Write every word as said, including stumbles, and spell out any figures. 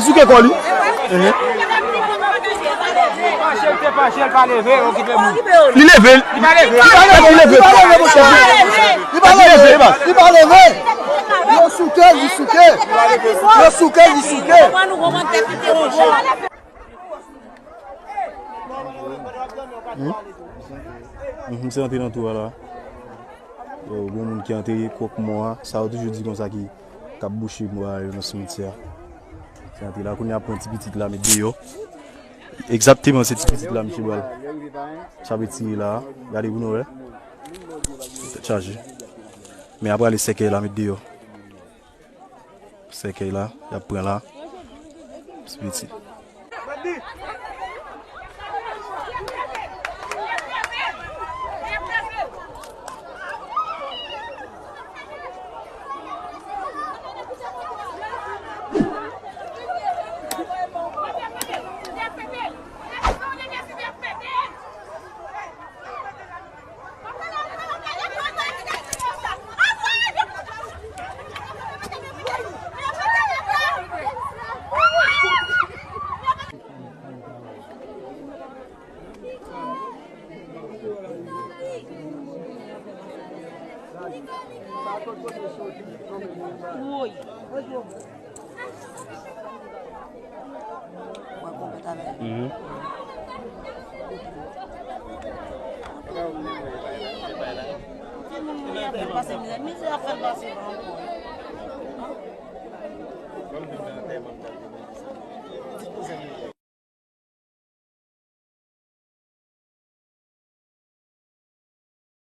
Souke kò li. Li leve. Li pa leve. Li pa leve, monchè. Li pa leve. Li pa leve. Yo souke, li souke. Yo souke, li souke. Hmm? Mhm, se antre nan twou a la. Yo, gon moun ki antre kwòk mò a. Sa yo toujou di konsa ki k ap bouche mò a yo nan simityè a. Se antre la, kounye a pran ti pitit la, met deyò. Egzakteman, se ti pitit la, misye pral. Sa vle tire la. Gade pou nou wè. Tèt chaje. Men apre ale sèkèy la, met deyò. Sèkèy la, y ap pran la. Ti pitit. Woy. Mwen konpèt avè l. Mhm. Ti moun mwen ap fè pase mizè, mizè ap fè l pase ankò.